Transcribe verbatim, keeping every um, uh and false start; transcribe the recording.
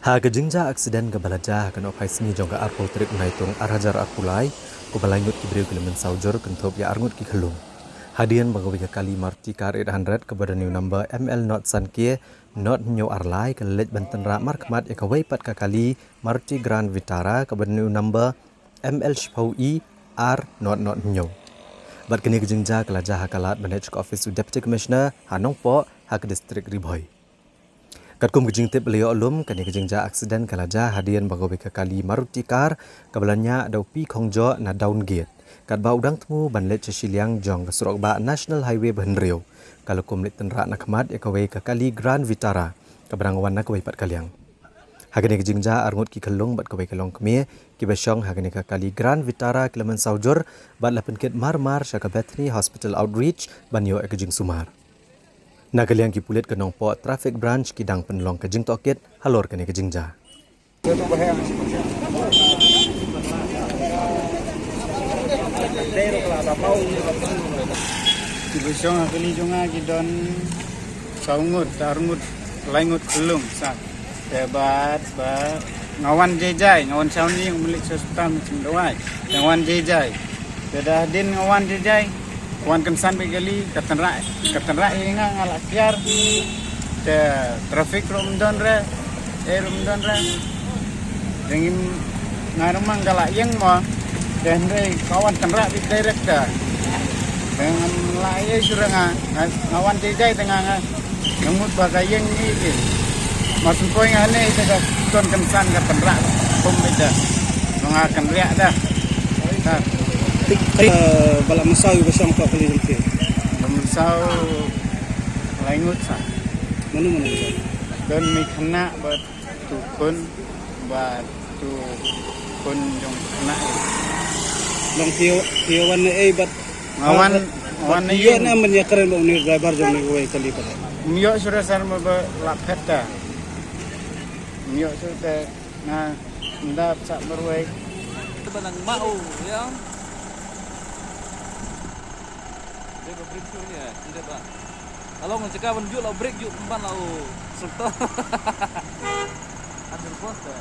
Ha ka jingjia aksiden kaba la jia ha ka nohphai sngi jong ka arphew tarik u Naitung ar hajar arphew lai, kaba laingut ki briew ki la mynsaw jur kynthup ïa arngut ki khyllung. Hadien ba kawei ka kali Maruti car eight hundred kaba don ïa u number M L not san K not hynñiew ar lai ka la leit ban tynrah markhmat ïa kawei pat ka kali Maruti Grand Vitara kaba don ïa u number M L shiphew E R not not hynñiew. Bad kane ka jingjia ka la jia ha ka lad ban leit sha ka ophis u Deputy Commissioner ha Nongpoh ha ka district Ri Bhoi. Katkum ka jingtip ba la ïoh lum, kane ka jingjia aksiden ka la jia hadien ba kawei ka kali Maruti car kaba la ñiah da u P Khongjoh na Downgate, katba u dang thmu ban leit sha shiliang jong ka surok bah National Highway ba hynriew, ka la kum leit tynrah na khmat ïa kawei ka kali Grand Vitara kaba dang wan na kawei pat ka liang. Ha kane ka jingjia arngut ki khyllung bad kawei ka longkmie kiba shong ha kane ka kali Grand Vitara ki la mynsaw jur bad la pynkit mar mar sha ka Bethany Hospital Outreach ban ïoh ïa ka jingsumar. Na ka liang ki pulit ka Nongpoh Traffic Branch ki dang pynlong ka jingtohkit halor kane ka jingjia. Kiba shong ha kali jong nga ki don saw ngut, ar ngut, lai ngut khyllung sa. Te bad ba nga wan jai jai, nga wan shawni, nga mlih sha hospital, nga chim dawai. Te nga wan jai jai. Te da hadien nga wan jai jai, wan kynsan bad kali, ka tynrah, ka tynrah ïa nga, nga la kiar. Te traffic ruh ym don re, eh ruh ym don re. Dang im nga ruh ma nga la ïeng mo. Te hynrei ka wan tynrah bad direct ka. Te nga la ïeng shuh re nga, nga, nga wan jai jai te nga, nga Nga mut ba ka ïeng ni ki. Mas poi nga ne te ka ton kynsan ka tynrah. Pom beda. Nga kynriah dah. Dah. Tik, tik, eh, ba la mynsaw ïa u ba shong ka kali jong phi. Ba mynsaw lai ngut sa. Mano mano mynsaw? Don mi khynnah bad tu khun bad tu khun jong khynnah. Long phi, phi wan ne ei bad Nga wan, nga wan ïa ïeng. Ïa na men ïa kren ba une driver jong ne kawei kali pat. Ym ïoh shuh re sar ma ba la phet ta. Ym ïoh shuh te nga ndap sa marwei. Te ba nang ma u ïa. Te ba brake shuh ïa, te ba. Along jaka ban juk la brake juk ban la u. Sukto. Adur bos te.